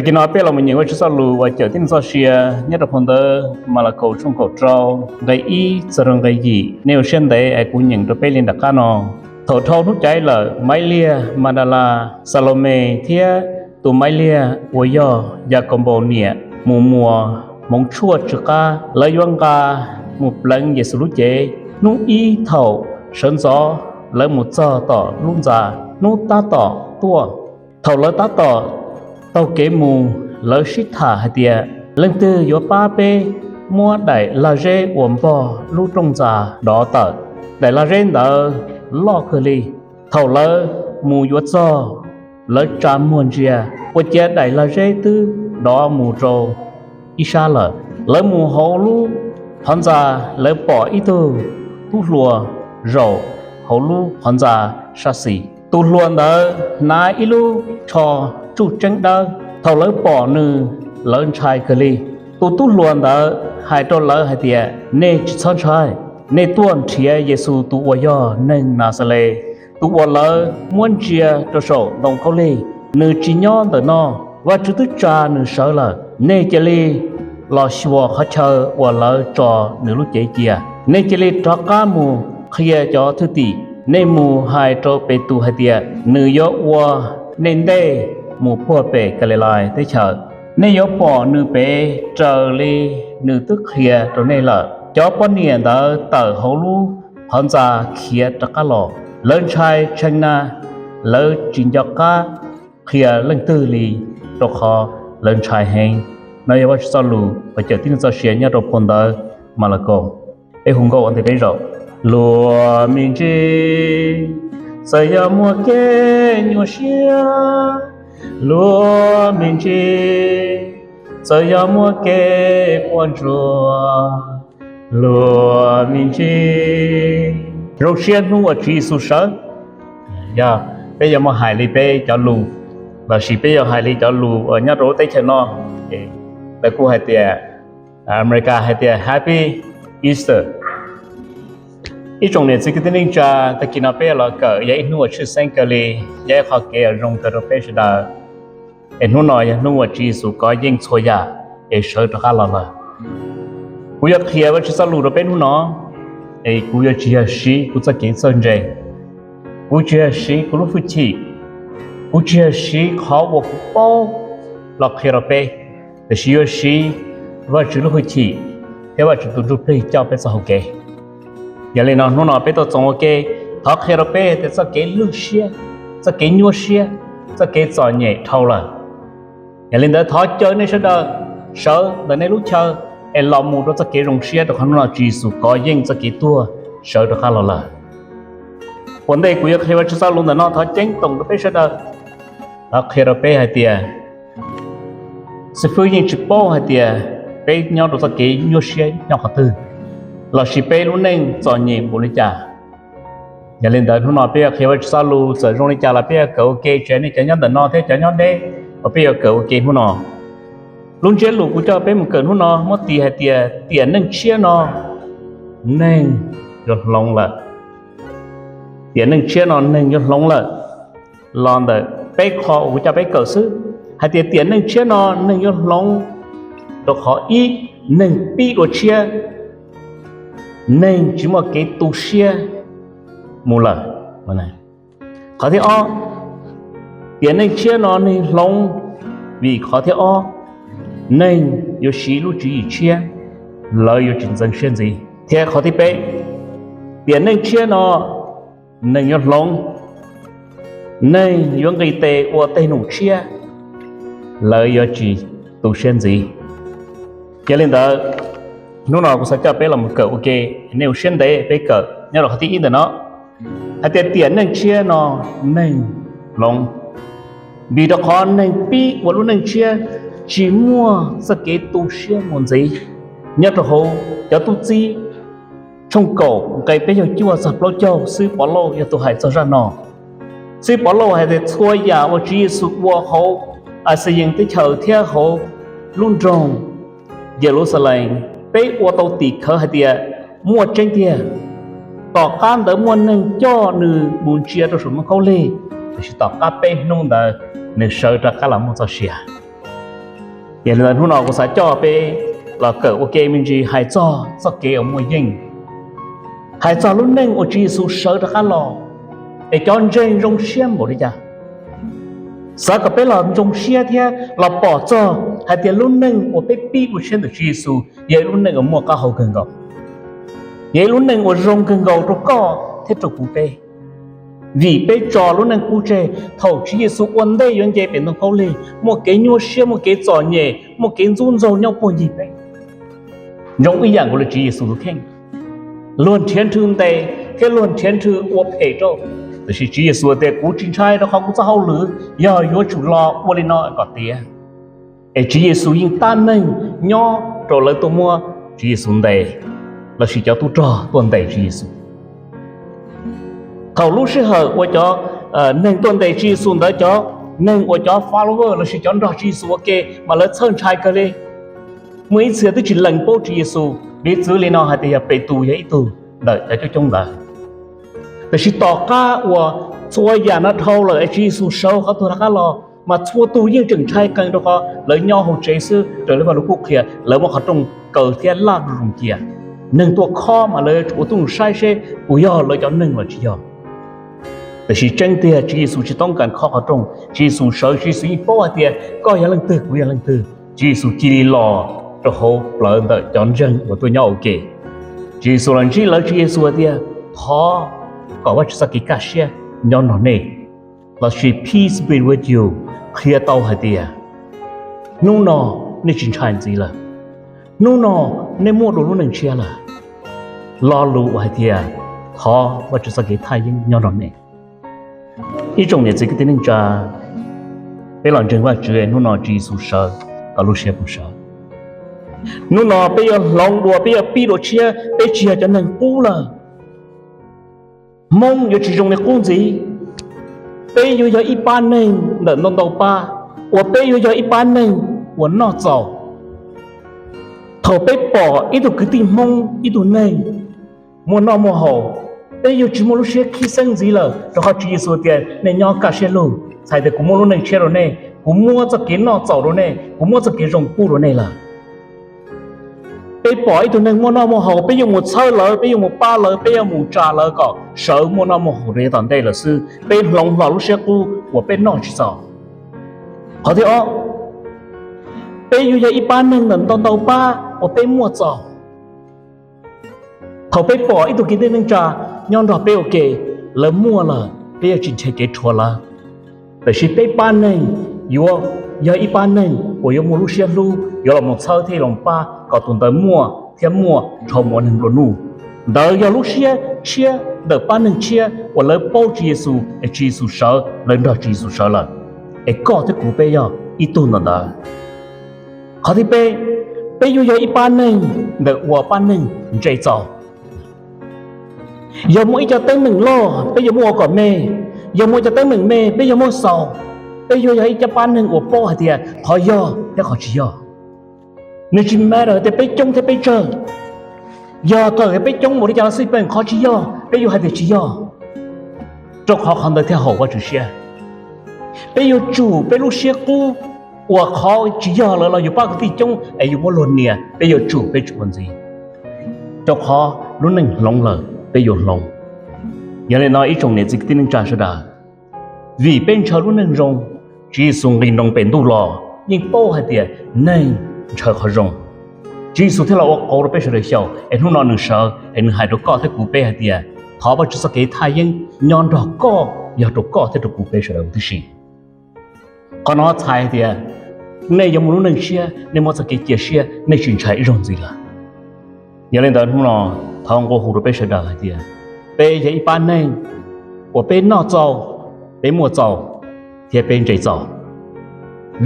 Tag kis no peb los mus nyeem Vajtswv txoj lus uas cawm tib neeg txoj sia nyob rau phau ntawv Malakaus tshooj kaum rau nqe ib txog rau nqe yim. Nej ua siab ntev es kuv nyeem rau peb li nram qab no. Thaum dhau hnub caiv lawm, Maib Liag Madalas, Xalumes thiab tus Maib Liag uas yog Yakaunpaus niam mus muas hmoov tshuaj tsw qab. Lawv yuav nqa mus pleev Yexus lub cev. Hnub ib thaum sawv ntxov lawv mus txog tom lub ntxa, hnub tab tom tuaj. Thaum lawv tab tom taug kev mus, lawv sib tham hais tias, Leej twg yuav pab peb muab daim lag zeb uas npog lub rooj ntxa dov tawm? Daim lag zeb ntawd loj kawg li. Thaum lawv mus yuav txog, lawv tsa muag ntsia, ua ciav daim lag zeb twb dov mus rau ib sab lawm. Lawv mus hauv lub qhov ntxa, lawv pom ib tug tub hluas zaum hauv lub qhov ntxa sab xis. Tus hluas ntawd hnav ib lub tsho tsuj tseeb dawb. Thaum lawv pom nws, lawv ntshai kawg li. Tus tub hluas ntawd hais rau lawv hais tias, Nej tsis txhob ntshai. Nej tuaj nrhiav Yexus tus uas yog neeg Naxales, tus uas lawv muab ntsia rau saum ntoo khaub lig. Nws tsis nyob ntawm no, Vajtswv twb tsa nws sawv lawm. Nej cia li los xyuas qhov chaw uas lawv tso nws lub cev cia. Nej cia li rov qab mus qhia cov thwj tim. Nej mus hais rau Petus hais tias, nws yuav ua nej ntej mus puag pem Kalilais teb chaws. Nej yuav pom nws pem raws li nws twb qhia rau nej lawm. Cov poj niam ntawd tawm hauv lub qhov ntxa khiav rov qab los. Lawv ntshai tshee na, lawv tsis nco qab qhia leej twg li, rau qhov lawv ntshai heev. No yog Vajtswv txoj lus uas cawm tib neeg txoj sia nyob rau phau ntawv Malakaus. Peb hu nkauj ua ntej peb zaum. Luag me ntsis txawm yog muaj kev nyuaj siab, luag me ntsis txawm yog muaj kev quaj ntsuag, luag me ntsis zoo siab hnub uas Tswv Yexus sawv. Yog peb yuav muaj hais li peb cov lus, lossis peb yuav hais li cov lus uas nyob rau lub teb chaws no, lawv kuj hais tias, Amelikas hais tias Happy Easter. Ib tsoom niam txiv kwv tij neej tsa, tag kis no peb yuav los kawm yog ib hnub uas tshwj xeeb kawg li, yog ib qho kev uas zoo kawg rau peb sawv daws. Es hnub no yog hnub uas Tswv Yexus kov yeej txhua yam es sawv rov qab los lawm. Kuv yuav qhia Vajtswv txoj lus rau peb hnub no, es kuv yuav tsis yog siv kuv txoj kev txawj ntse, kuv tsis yog siv kuv lub hwj chim, kuv tsis yog siv qhov uas kuv paub los qhia rau peb, tiam sis yuav siv Vajtswv lub hwj chim thiab Vajtswv tus Ntsujplig coj peb txoj hau kev. Yog li no hnub no peb tuaj txoos ua ke, thov qhia rau peb tias txoj kev lwj siab, txoj kev nyuaj siab, txoj kev txom nyem dhau lawm. Yog li ntawd thov caw nej sawv daws sawv ntawm nej lub chaw es los mus rau txoj kev zoo siab, rau qhov hnub no Tswv Yexus kov yeej txoj kev tuag sawv rov qab los lawm. Ua ntej kuv yuav qhia Vajtswv txoj lus ntawm no, thov ceeb toom rau peb sawv daws, thov qhia rau peb hais tias xib fwb yeej tsis paub hais tias peb nyob rau txoj kev nyuaj siab nyob qhov twg, lossis peb lub neej txom nyem npaum li cas. Yog li ntawd hnub no peb yuav qhia Vajtswv txoj lus, txawm zoo li cas los peb yuav kawm ua ke, tsis hais nej cov nyob ntawm no thiab cov nyob deb uas peb yuav kawm ua ke hnub no. Lub ntsiab lus kuv coj peb mus kawm hnub no muab tis hais tias tiam neej tshiab no neeg yuav hloov lawm. Tiam neej tshiab no neeg yuav hloov lawm. Los ntawm peb qho uas kuv coj peb kawm xwb, hais tias tiam neej tshiab no neeg yuav hloov, rau qhov ib, neeg pib ua tshiab, neeg tsis muaj kev tu siab mus lawm. Qhov thib ob, tiam neej tshiab no neeg hloov vim qhov thib ob, neeg yuav siv lub tswv yim tshiab, lawv yuav tsis ntxeev siab ntxiv. Thiab qhov thib peb, tiam neej tshiab no neeg yuav hloov, neeg yuav nqis tes ua tej num tshiab, lawv yuav tsis tu siab ntxiv. Yog li ntawd, hnub no kuv xav coj peb los mus kawm ua ke, nej ua siab ntev peb kawm nyob rau qhov thib ib ntawm no, hais tias tiam neej tshiab no neeg hloov, vim rau qhov neeg pib ua lub neej tshiab tsis muaj txoj kev tu siab mus ntxiv. Nyob rau hauv cov tub txib tshooj kaum nqe peb caug cuaj txog plaub caug, xib hwb Pov Lauj yog tus hais txog zaj no. Xib hwb Pov Lauj hais tias txhua yam uas Tswv Yexus ua hauv Axayees teb chaws thiab hauv lub nroog Yeluxalees, peb ua tau tim khawv hais tias muaj tseeb tiag. Tom qab ntawd muaj neeg coj nws mus ntsia rau saum ntoo khaub lig, tiam sis tom qab peb hnub ntawd nws sawv rov qab los muaj txoj sia. Yog li ntawd hnub no kuv xav coj peb los kawm ua ke me ntsis hais txog txoj kev uas muaj yeej, hais txog lub neej uas Tswv Yexus sawv rov qab los, es cov ntseeg zoo siab npaum li cas. Xav kom peb los zoo siab thiab los pom txog hais tias lub neej uas peb pib dua tshiab ntawm Tswv Yexus yog ib lub neej uas muaj qab hau kawg nkaus, yog ib lub neej uas zoo kawg nkaus rau koj thiab rau kuv peb. Vim peb tso lub neej qub tseg, thaum Tswv Yexus ua ntej yuav nce pem ntoo khaub lig, muaj kev nyuaj siab, muaj kev txom nyem, muaj kev ntxub ntxaug nyob puag ncig peb. Zoo ib yam nkaus li Tswv Yexus tus kheej, luag nrhiav nthwv ntes thiab luag nrhiav nthwv ua phem rau, tiam sis Tswv Yexus tias kuv tsis ntshai, rau qhov kuv txoj hauj lwm yog yuav tsum los ua li no kom tiav. Es Tswv Yexus yeej tab meeg nyob rau lawv tuaj muab Tswv Yexus ntes, lossis cov tub rog tuaj ntes Tswv Yexus. Thaum lub sij hawm uas cov neeg tuaj ntes Tswv Yexus ntawd, cov neeg uas cov follower lossis cov nrog Tswv Yexus ua ke mas lawv txhawj ntshai kawg li. Muaj ib txhia twb tsis lees paub Tswv Yexus, piv txwv li no hais tias yog Petus yog ib tug ntawm cov coob coob ntawd. Tiam sis tom qab uas txhua yam no dhau lawm es Tswv Yexus sawv qhov tuag rov qab los, mas txhua tus yeej tseem ntshai qees, rau qhov lawv nyob hauv tsev xwb, raws li Vaj Lug Kub qhia, lawv muab qhov rooj kaw thiab laj zoo cia. Neeg tuaj khob mas lawv ua tuj saib seb puas yog lawv cov neeg los tsis yog. Tiam sis tseeb tiag Tswv Yexus tsis toob kas khob qhov rooj, Tswv Yexus sawv, Tswv Yexus yeej paub hais tias koj yog leej twg, kuv yog leej twg. Tswv Yexus cia li los rau hauv plawv ntawm cov ntseeg uas tuaj nyob ua ke. Tswv Yexus los ntsib lawv, Tswv Yexus hais tias, thov kom Vajtswv txoj kev kaj siab nyob nrog nej, lossis peace be with you, qhia tau hais tias hnub no nej tsis ntshai ntxiv lawm, hnub no nej muaj dua lub neej tshiab lawm. Lo lus uas hais tias thov Vajtswv txoj kev thaj yeeb nyob nrog nej. Ib tsoom niam txiv kwv tij neej tsa, peb los ntseeg Vajtswv, hnub no Tswv Yexus sawv kom lub siab kuj sawv. Hnub no peb yuav hloov dua, peb yuav pib dua tshiab, peb tsis yog cov neeg qub lawm. Hmoob yuav tsis zoo li qub ntxiv. Peb yuav yog ib pab neeg ntawm ntau ntau pab, uas peb yuav yog ib pab neeg uas noj txaus. Thaum peb pom ib tug kwv tij Hmoob, ib tug neeg muaj noj muaj haus, peb yuav tsis muaj lub siab khib xeeb ntxiv lawm, rau qhov Tswv Yexus tias nej nyob kaj siab lug, txhais tias kuv muab lub neej tshiab rau nej, kuv muab txoj kev noj txaus rau nej, kuv muab txoj kev zoo pub rau nej lawm. Peb pom ib tug neeg muaj noj muaj haus, peb yuav mus txhawb lawv, peb yuav mus pab lawv, peb yuav mus tsa lawv kom sawv muaj noj muaj haus rau yav tom ntej lawm xwb, peb hloov hlo lub siab qub uas peb noj tsis txaus. Qhov thib ob, peb yuav yog ib pab neeg ntawm ntau ntau pab uas peb muaj txaus. Thaum peb pom ib tug kwv tij neej tsa nyob nrog peb ua ke, lawv muaj lawm, peb yuav tsis nrhiav kev rhuav lawv. Tiam sis peb pab neeg yuav yog ib pab neeg uas yuav muaj lub siab hlub, yuav los mus txhawb thiab los pab kom tus ntawd muaj thiab muaj dhau mus ua neeg nplua nuj. Ntawd yog lub siab tshiab ntawm pab neeg tshiab uas lawv paub Tswv Yexus es Tswv Yexus sawv, lawv nrog Tswv Yexus sawv lawm. Es koj thiab kuv peb yog ib tug ntawm ntawd. Qhov thib peb, peb yuav yog ib pab neeg ntawm uas pab neeg ntse txaus. Yog muaj ib co teeb meem loj, peb yuav muab ua kom me. Yog muaj ib co teeb meem me, peb yuav muab xaus. Peb yuav yog ib co pab neeg uas paub hais tias qhov yog thiab qhov tsis yog. Nws tsis matter tias peb coob thiab peb tsawg. Yog txawm peb coob npaum li cas los xij peem, qhov tsis yog peb yuav hais tias tsis yog, rau qhov qhov ntawd thiaj haum Vajtswv siab. Peb yuav tsum peb lub siab qub uas qhov tsis yog lawm los yus pab kwv tij coob es yus muab luag nias, peb yuav tsum peb tsis ua ntxiv, rau qhov lub neej hloov lawm peb yuav hloov. Yog li no ib tsoom niam txiv kwv tij neej tsa sawv daws, vim peb ntshaw lub neej zoo, Tswv Yexus nqis nroo pem ntuj los yeej paub hais tias neeg ntshaw qhov zoo. Tswv Yexus thiaj los ua qauv rau peb sawv daws xyaum, es hnub no nws sawv es nws hais rau koj thiab kuv peb hais tias thov Vajtswv txoj kev thaj yeeb nyob nrog koj, yog rau koj thiab rau kuv peb sawv daws huv tib si. Qhov no txhais hais tias nej yuav muaj lub neej tshiab, nej muaj txoj kev cia siab, nej tsis ntshai ib zaug ntxiv lawm. Yog li ntawd hnub no thov nqua hu rau peb sawv daws hais tias peb yog ib pab neeg uas peb noj txaus, peb muaj txaus, thiab peb ntse txaus.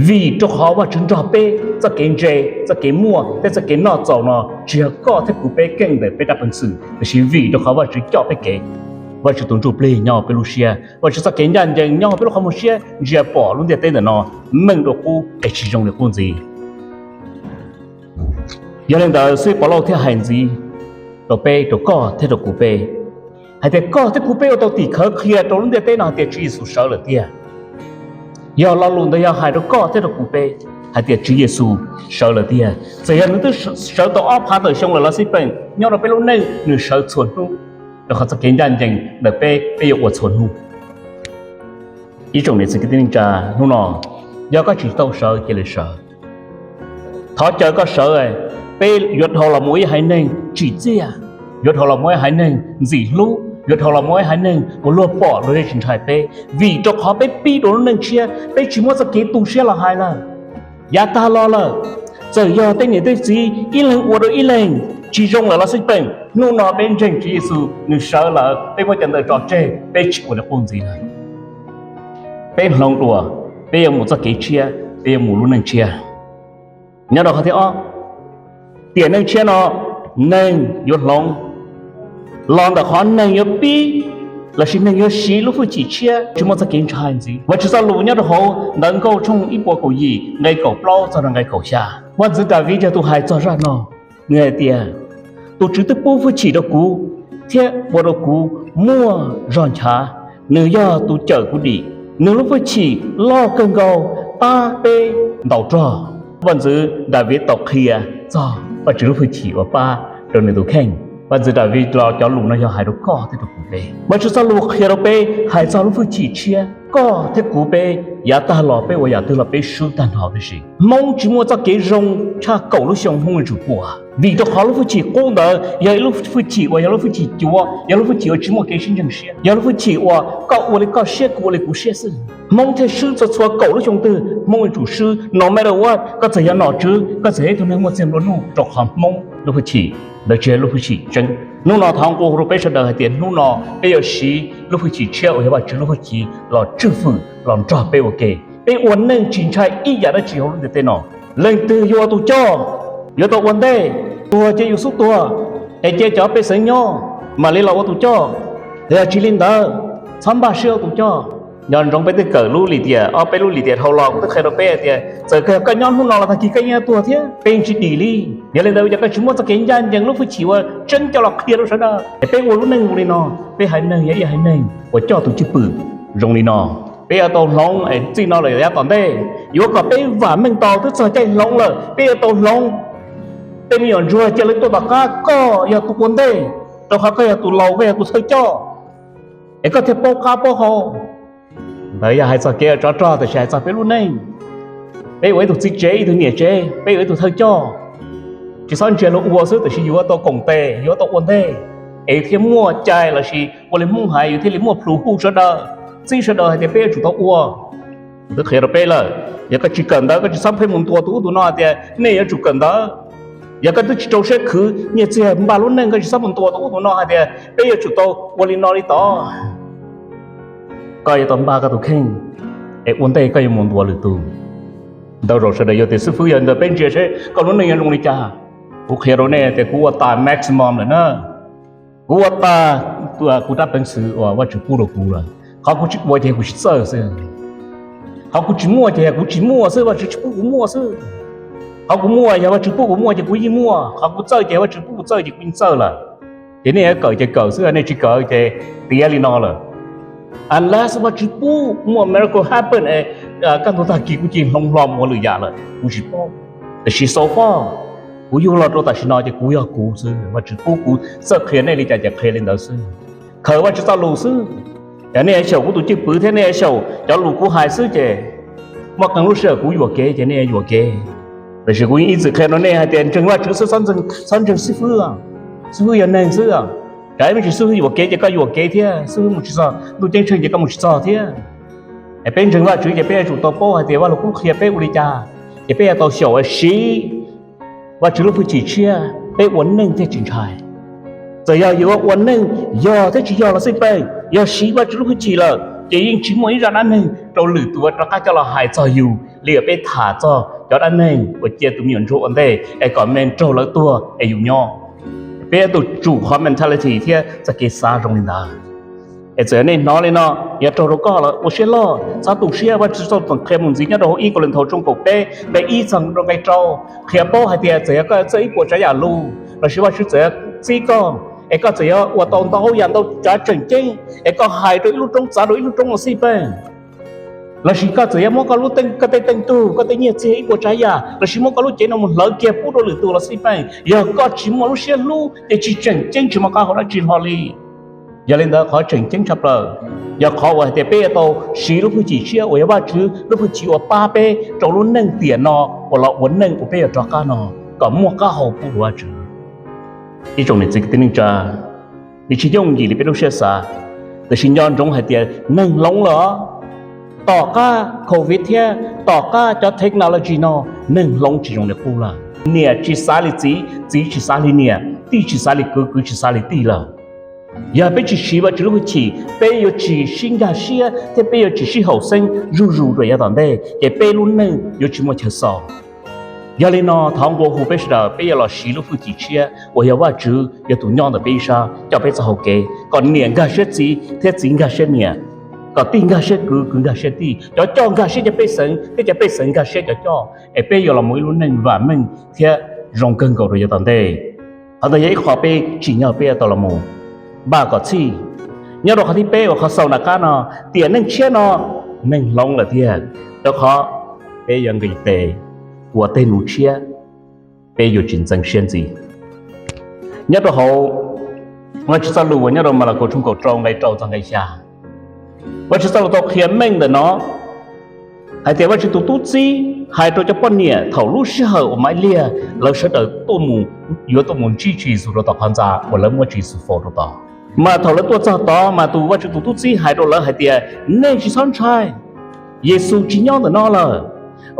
Vim rau qhov Vajtswv nrog peb, txoj kev ntse, txoj kev muaj thiab txoj kev noj txaus no tsis yog koj thiab kuv peb keej ntawm peb rab peev xwm, tiam sis vim rau qhov Vajtswv coj peb kev. Vajtswv tus Ntsuj Plig nyob hauv peb lub siab, Vajtswv txoj kev ncaj ncees nyob hauv peb lub qhov muag siab, ntsia pom lub ntiaj teb ntawm no meej dua qub es tsis zoo li qub ntxiv. Yog li ntawd xib hwb Povlauj thiaj hais ntxiv rau peb, rau koj thiab rau kuv peb, hais tias koj thiab kuv peb yuav tau tim khawv qhia rau lub ntiaj teb no hais tias Tswv Yexus sawv lawm tiag. Yog lo lus ntawd yog hais rau koj thiab rau kuv peb. hais tias Tswv Yexus sawv lawm tiag. Txawm yog nws twb sawv tau ob phav tawm xyoo lawm los xij peem, nyob rau peb lub neej nws sawv txhua hnub, rau qhov txoj kev ncaj ncees ntawm peb, peb yuav ua txhua hnub. Ib tsoom niam txiv kwv tij neej tsa, hnub no yog koj tsis tau sawv cia li sawv. Thov caw koj sawv, peb yuav dhau los mus ib haiv neeg tsim txiaj, yuav dhau los mus ib haiv neeg ntxim hlub, yuav dhau los mus ib haiv neeg uas luag pom luag yeej tsis ntshai peb, vim rau qhov peb pib dua lub neej tshiab, peb tsis muab txoj kev tu siab los hais lawm. Yav tag los lawm, txawm yog tej niam tej txiv ib leeg ua rau ib leeg tsis zoo lawm los xij peem, hnub no peb ntseeg Tswv Yexus nws sawv lawm, peb muab cov ntawd tso tseg, peb tsis ua li qub ntxiv lawm. Peb hloov dua, peb yuav mus txoj kev tshiab, peb yuav mus lub neej tshiab. Nyob rau qhov thib ob, tiam neej tshiab no neeg yuav hloov los ntawm qhov neeg yuav pib lossis neeg yuav siv lub hwj chim tshiab tsis muaj txoj kev ntshai ntxiv. Vajtswv txoj lus nyob rau hauv Ntawv Nkauj tshooj ib puas kaum yim nqe kaum plaub txog rau nqe kaum xya, vaj ntxwv Daviv yog tus hais txog zaj no. Nws hais tias, tus Tswv twb pub hwj chim rau kuv thiab ua rau kuv muaj zog nchav. Nws yog tus cawm kuv dim, nws lub hwj chim loj kawg nkaus pab peb ntaus rog. Vaj ntxwv Daviv tau qhia txog Vajtswv lub hwj chim uas pab rau nws tus kheej. Vaj ntxwv Daviv los cov lus no yog hais rau koj thiab rau kuv peb. Vajtswv txoj lus qhia rau peb hais txog lub hwj chim tshiab, koj thiab kuv peb yav tag los peb ua yam twg los peb swb tag nrho tib si. Hmoob tsis muaj txoj kev zoo tshaj kaum lub xyoo Hmoob yuav tsum pua, vim rau qhov lub hwj chim qub ntawd yog ib lub hwj chim uas yog lub hwj chim cuav, yog lub hwj chim uas tsis muaj kev sib ntseeg siab, yog lub hwj chim uas koj ua li koj siab kuv ua li kuv siab xwb. Hmoob thiaj swb txhua txhua kaum lub xyoo twg Hmoob yuav tsum swb no matter what, koj txawm yog nom tswv, koj txawm yog ib tug neeg muaj txiag nplua nuj, rau qhov Hmoob lub hwj chim ntawd tsis yog lub hwj chim tseeb. Hnub no thov nqua hu rau peb sawv daws hais tias hnub no peb yuav siv lub hwj chim tshiab uas yog Vajtswv lub hwj chim los tswj fwm los nrog peb ua ke, peb ua neej tsis ntshai ib yam dab tsi hauv lub ntiaj teb no. Leej twg yuav ua tus coj, yuav tau ua ntej. Tuag ces yus xub tuag, es cia cov pej xeem nyob mam li los ua tus coj. Yog tsis li ntawd, txhob npaj siab ua tus coj. Nco ntsoov peb twb kawm lub lim tiam, ob peb lub lim tiam dhau los kuv twb qhia rau peb hais tias txawm koj nyob hnub no los tag kis koj yeej tuag thiab, peb yeej tsis dim li. Yog li ntawd, yog koj tsis muab txoj kev ncaj ncees lub hwj chim uas tseeb coj los qhia rau sawv daws es peb ua lub neej zoo li no, peb haiv neeg yog ib haiv neeg uas coj tus cwj pwm zoo li no. Peb yuav tau hloov, txij no lawm yav tom ntej, yuav kom peb vam meej tau twb txog caij hloov lawm, peb yuav tau hloov. Tej me nyuam ntsuag cia lawv tuaj tom qab, koj yog tus ua ntej, rau qhov koj yog tus laus, koj yog tus thawj coj, es koj thiaj paub qab paub hau. Ntawd yog hais txog kev tsov rog, tiam sis hais txog peb lub neej, peb ua ib tug txiv tsev, ib tug niam tsev, peb ua ib tug thawj coj, tsis txhob ntsia luag ua xwb, tiam sis yuav tau koom tes, yuav tau ua ntej, es thiaj muaj cai lossis ua li Hmoob hais, yus thiaj li muaj plhus hu sawv daws, txib sawv daws hais tias peb yuav tsum tau ua. Kuv twb qhia rau peb lawm, yog koj tsis kawm ntawv koj tsis txhob pheej mus ntuas tus ub tus no hais tias nej yuav tsum kawm ntawv. Yog koj twb tsis rau siab khwv nyiaj txiag npaj lub neej koj tsis txhob mus ntuas tus ub tus no hais tias peb yuav tsum tau ua li no li tod. Koj yuav tau npaj koj tus kheej, es ua ntej koj yuav mus ntuas lwm tus. Ntau zaus sawv daws yuav tias xib fwb, yog ntawd peb ntsia seb koj lub neej yuav zoo li cas. Kuv qhia rau nej tias kuv ua tas maximum lawm na. Kuv ua tas kuv rab peev xwm uas Vajtswv pub rau kuv lawm. Qhov kuv tsis ua ces kuv tsis txawj xwb. Qhov kuv tsis muaj ces kuv tsis muaj xwb, Vajtswv tsis pub kuv muaj xwb. Qhov kuv muaj yog Vajtswv pub kuv muaj ces kuv yeej muaj, qhov kuv txawj ces Vajtswv pub kuv txawj ces kuv yeej txawj lawm. Ces nej yuav kawm ces kawm xwb, nej tsis kawm ces tiav li no lawm. Unless Vajtswv pub muaj miracle happen es kaj ntug tag kis kuv cia li hloov hlo mus ua lwm yam lawm kuv tsis paub. Tiam sis so far kuv yug los rau tam sim no ces kuv yog kuv xwb, Vajtswv pub kuv txawj qhia nej li cas ces qhia li ntawd xwb. Khaws Vajtswv txoj lus xwb. Yog nej xyaum kuv tus cwj pwm thiab nej xyaum cov lus kuv hais xwb ces muaj qee lub sij hawm kuv yuam kev ces nej yuam kev. Tiam sis kuv yeej ib txwm qhia rau nej hais tias ntseeg Vajtswv xwb, txhob ntseeg xib fwb. Xib fwb yog neeg xwb. Tsam ib me ntsis xib fwb yuam kev ces koj yuam kev thiab, xib fwb mus tsis txog ntuj ceeb tsheej ces koj mus tsis txog thiab. Es peb ntseeg Vajtswv ces peb yuav tsum tau paub hais tias Vaj Lug Kub qhia peb ua li cas, ces peb yuav tau xyaum siv Vajtswv lub hwj chim tshiab peb ua neej thiaj tsis ntshai. Txawm yog yuav ua neej yog thiab tsis yog los xij peem, yog siv Vajtswv lub hwj chim lawm ces yeej tsis muaj ib zaj dab neeg rau lwm tus rov qab coj los hais txog yus li uas peb tham txog cov dab neeg uas cia tus me nyuam ntsuag ua ntej es kom me raug lawv tuag es yus nyob. Peb yuav tsum qhov mentality thiab txoj kev xav zoo li ntawd. Es txawm nej hnov li no, yog raug rau koj los ua siab loj, txhob tu siab. Vajtswv txoj lus qhia mus ntxiv nyob rau hauv ib Kauleethaus tshooj kaum peb nqe ib txog rau nqe rau, qhia paub hais tias txawm yog koj txawj ib puas tsav yam lus lossis Vajtswv txawm txib koj, es koj txawm yuav ua tau ntau yam ntau tsav tseem ceeb, es koj hais rau ib lub roob txav rau ib lub roob los xij peem, Lossis koj txawm yuav muab koj lub teej, koj tej teej tug, koj tej nyiaj txiag ib puas tsav yam, lossis muab koj lub cev no mus hlawv kiag pub rau lwm tus los xij peem, yog koj tsis muaj lub siab hlub ces tsis tseem ceeb tsis muaj qab hau dab tsi hlo li. Yog li ntawd qhov tseem ceeb tshaj plaws yog qhov uas hais tias peb yuav tau siv lub hwj chim tshiab uas yog Vajtswv lub hwj chim uas pab peb rau lub neej tiam no uas los ua neej uas peb yuav rov qab no kom muaj qab hau pub rau Vajtswv. Ib tsoom niam txiv kwv tij neej tsa, nws tsis yooj yim li peb lub siab xav, tiam sis nco ntsoov hais tias neeg hloov lawm. Tom qab covid thiab tom qab cov technology no, neeg hloov tsis zoo li qub lawm. Niam tsis xav li txiv, txiv tsis xav li niam, tij tsis xav li kwv, kwv tsis xav li tij lawm. Yog peb tsis siv Vajtswv lub hwj chim, peb yuav tsis sib nkag siab thiab peb yuav tsis sib haum xeeb zuj zus rau yav tom ntej, ces peb lub neej yuav tsis muaj chaw xaus. Yog li no thov nqua hu peb sawv daws peb yuav los siv lub hwj chim tshiab uas yog Vajtswv yog tus nyob ntawm peb ib sab coj peb txoj hau kev, kom niam nkag siab txiv thiab txiv nkag siab niam, kom tij nkag siab kwv, kwv nkag siab tij, cov coj nkag siab cov pej xeem thiab cov pej xeem nkag siab cov coj, es peb yuav los mus ib lub neej vam meej thiab zoo kawg nkaus rau yav tom ntej. Qhov ntawd yog ib qho peb tsim nyog peb yuav tau los mus npaj kom txhij. Nyob rau qhov thib peb uas qhov xaus nram qab no, tiam neej tshiab no neeg hloov lawm tiag, rau qhov peb yuav nqis tes ua tej nus tshiab, peb yuav tsis ntxeev siab ntxiv. Nyob rau hauv Vajtswv txoj lus uas nyob rau Malakaus tshooj kaum rau nqe rau txog nqe xya, Vajtswv txoj lus tau qhia meej ntawm no hais tias Vajtswv tus tub txib hais rau cov poj niam thaum lub sij hawm uas Maivliag lawv sawv daws tuaj mus, yuav tuaj mus ntsib Tswv Yexus rau tom qhov ntxa uas lawv muab Tswv Yexus faus rau tod. Mas thaum lawv tuaj txog tod mas tus Vajtswv tus tub txib hais rau lawv hais tias, nej tsis txhob ntshai, Yexus tsis nyob ntawm no lawm,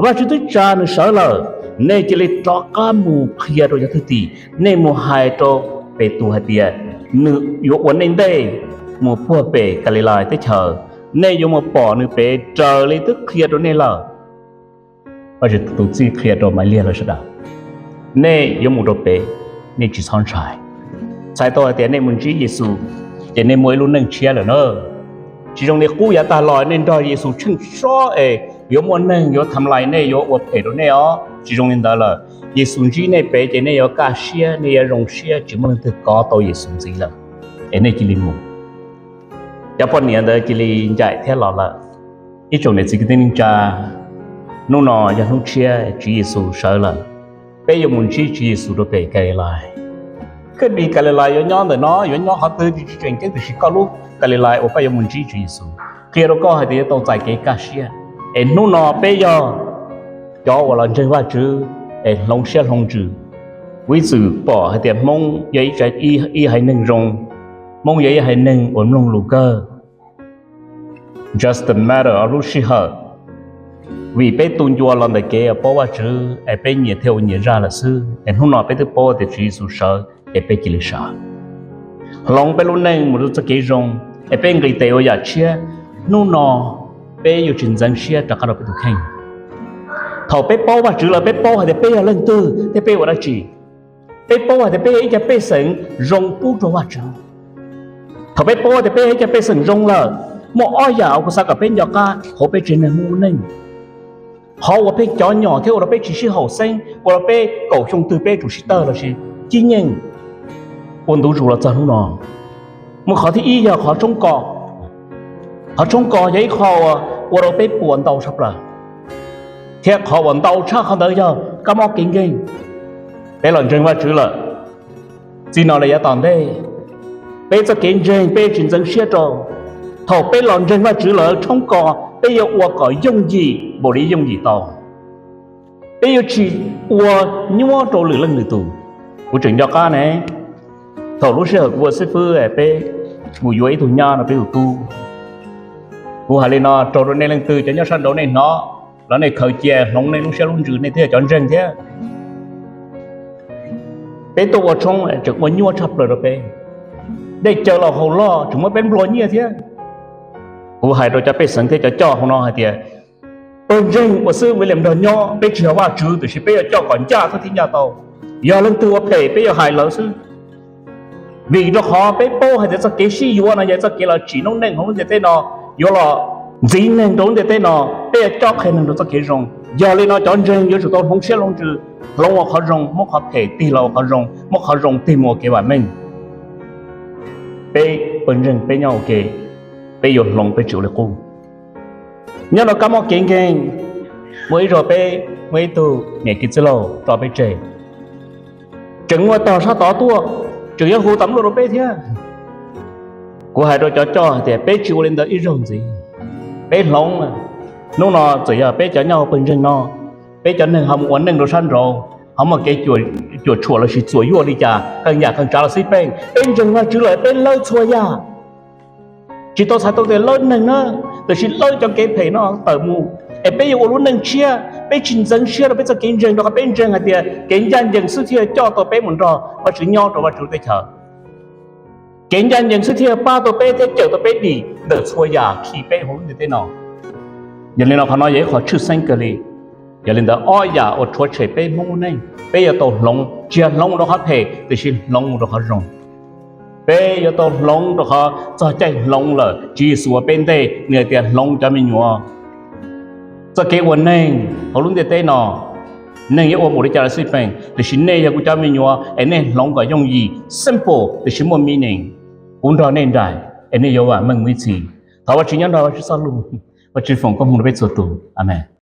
Vajtswv twb tsa nws sawv lawm. Nej cia li rov qab mus qhia rau cov thwj tim, nej mus hais rau Petus hais tias nws yuav ua nej ntej mus puag pem Kalilais teb chaws, nej yuav mus pom nws pem raws li twb qhia rau nej lawm. Vajtswv tus txib qhia rau Maivliag lawv sawv daws, nej yuav mus rau pem, nej tsis txhob ntshai. Txhais tau hais tias nej mus ntsib Yexus ces nej muaj ib lub neej tshiab lawm na. Tsis zoo li qub yav tag los nej nrog Yexus tsheej sob es yuav muaj neeg yuav tham lais nej, yuav ua phem rau nej os. Tsis zoo li ntawd lawm. Yexus ntsib nej pem ces nej yuav kaj siab, nej yuav zoo siab, tsis muaj leej twg kov tau Yexus ntxiv lawm. Es nej cia li mus. Cov poj niam ntawd cia li ncaim thiab los lawm. Ib tsoom niam txiv kwv tij neej tsa, hnub no yog hnub tshiab Tswv Yexus sawv lawm. Peb yuav mus ntsib Tswv Yexus rau pem Kalilais. Kwv pes Kalilais yuav nyob ntawm no, yuav nyob qhov twg tsis tseem ceeb, tiam sis koj lub Kalilais uas koj yuav mus ntsib Tswv Yexus qhia rau koj hais tias yuav tau txais kev kaj siab. Es hnub no peb yog cov uas los ntseeg Vajtswv es hloov siab hloov ntsws. Kuv ib txwm pom hais tias Hmoob yog ib haiv neeg zoo, Hmoob yog ib haiv neeg uas mloog lus kawg. Just a matter of lub sij hawm, vim peb tu ncua los ntawm kev paub Vajtswv es peb nyias thiaj ua nyias zaj lawm xwb. Es hnub no peb twb paub tias Tswv Yexus sawv es peb cia li sawv, hloov peb lub neej mus rau txoj kev zoo, es peb nqis tes ua yam tshiab. Hnub no peb yuav tsis ntxeev siab rov qab rau peb tus kheej. Thaum peb paub Vajtswv lawm, peb paub hais tias peb yog leej twg thiab peb ua dab tsi. Peb paub hais tias peb yog ib co pej xeem zoo pub rau Vajtswv. Thaum peb paub tias peb yog ib co pej xeem zoo lawm, muaj ob yam uas kuv xav kom peb nco qab hauv peb tsev neeg Hmoob lub neej. Qhov uas pheej cov nyom thiab ua rau peb tsis sib haum xeeb, ua rau peb kaum xyoo twg peb tsum sib tawg lossis cib nyeej ua ntu zus los txog hnub no. Muaj qhov thib ib yog qhov tshoob kos. Qhov tshoob kos yog ib qho uas ua rau peb puas ntau tshaj plaws, thiab qhov uas ntau tshaj qhov ntawd yog kab mob kev nkeeg. Peb los ntseeg Vajtswv lawm, txij no los yav tom ntej, peb txoj kev ntseeg peb tsis ntxeev siab rau. Thaum peb los ntseeg Vajtswv lawm, tshoob kos peb yuav ua kom yooj yim npaum li yooj yim tau. Peb yuav tsis ua nyuaj rau lwm leej lwm tus. Kuv tseem nco qab ne, thaum lub sij hawm kuv ua xib fwb, peb mus yuav ib tug nyab no peb tus tub. Kuv hais li no rau rau nej leej twg cov nyob sab nraud nej hnov los nej khaws cia hloov nej lub siab lub ntsws, nej thiaj yog cov ntseeg thiab. Peb tuaj ua tshoob tseem ua nyuaj tshaj plaws rau peb, dej cawv los haus loj tseem muab peb nplua nyiaj thiab. Kuv hais rau cov pej xeem thiab cov coj hauv no hais tias, pawg ntseeg ua xib fwb William nrog nyob, peb tsis yog Vajtswv, tiam sis peb yuav coj kom ncaj thiab thiaj ncaj tau. Yog leej twg ua phem peb yuav hais lawv xwb. Vim rau qhov peb paub hais tias txoj kev sib yuav no yog txoj kev los tsim noob neej hauv lub ntiaj teb no, yuav los ntxiv neeg rau lub ntiaj teb no, peb yuav cob qhia neeg rau txoj kev zoo. Yog li no cov ntseeg yuav tsum tau hloov siab hloov ntsws, hloov ua qhov zoo, muab qhov phem tig los ua qhov zoo, muab qhov zoo tig mus ua kev vam meej. Peb pawg ntseeg peb nyob ua ke, peb yuav hloov, peb tsis ua li qub. Nyob rau kab mob kev nkeeg, muaj ib zaug peb muaj ib tug niam kiv txwj laug tso peb tseg, tseem muaj tog sab tod tuaj, tseem yuav hu tas npluaj rau peb thiab. Kuv hais rau cov coj hais tias peb tsis ua li ntawd ib zaug ntxiv. Peb hloov, hnub no txawm yog peb cov nyob hauv pawg ntseeg no, peb cov neeg ho mus ua neej rau sab nraud, ho muaj kev cuam tshuam lossis txuam yuaj li cas, qee yam qee tsav los xij peem, peb ntseeg Vajtswv lawm peb lawb txhua yam. Tsis tau txhais tau tias lawb neeg na, tiam sis lawb cov kev phem no tawm mus, es peb yuav ua lub neej tshiab, peb tsis ntxeev siab rau peb txoj kev ntseeg, rau qhov peb ntseeg hais tias kev ncaj ncees xwb thiaj coj tau peb mus nrog Vajtswv nyob rau Vajtswv teb chaws. Kev ncaj ncees xwb thiaj pab tau peb thiab cawm tau peb dim ntawm txhua yam khi peb hauv lub ntiaj teb no. Yog li no qhov no yog ib qho tshwj xeeb kawg li. Yog li ntawd ob yam uas rhuav tshem peb Hmoob lub neej, peb yuav tau hloov, tsis yog hloov rau qhov phem tiam sis hloov rau qhov zoo. Peb yuav tau hloov rau qhov txog caij hloov lawm, Tswv Yexus ua peb ntej nws hais tias hloov cov me nyuam. Txoj kev ua neeg hauv lub ntiaj teb no, neeg yuav ua npaum li cas los xij peem, tiam sis nej yog kuv cov me nyuam es nej hloov kom yooj yim, simple tiam sis muaj meaning. Kuv nrog nej nraim es nej yuav vam meej mus ib txhis. Thov Vajtswv nyob nrog Vajtswv txoj lus, Vajtswv foom koob hmoov rau peb txhua tus. Amees.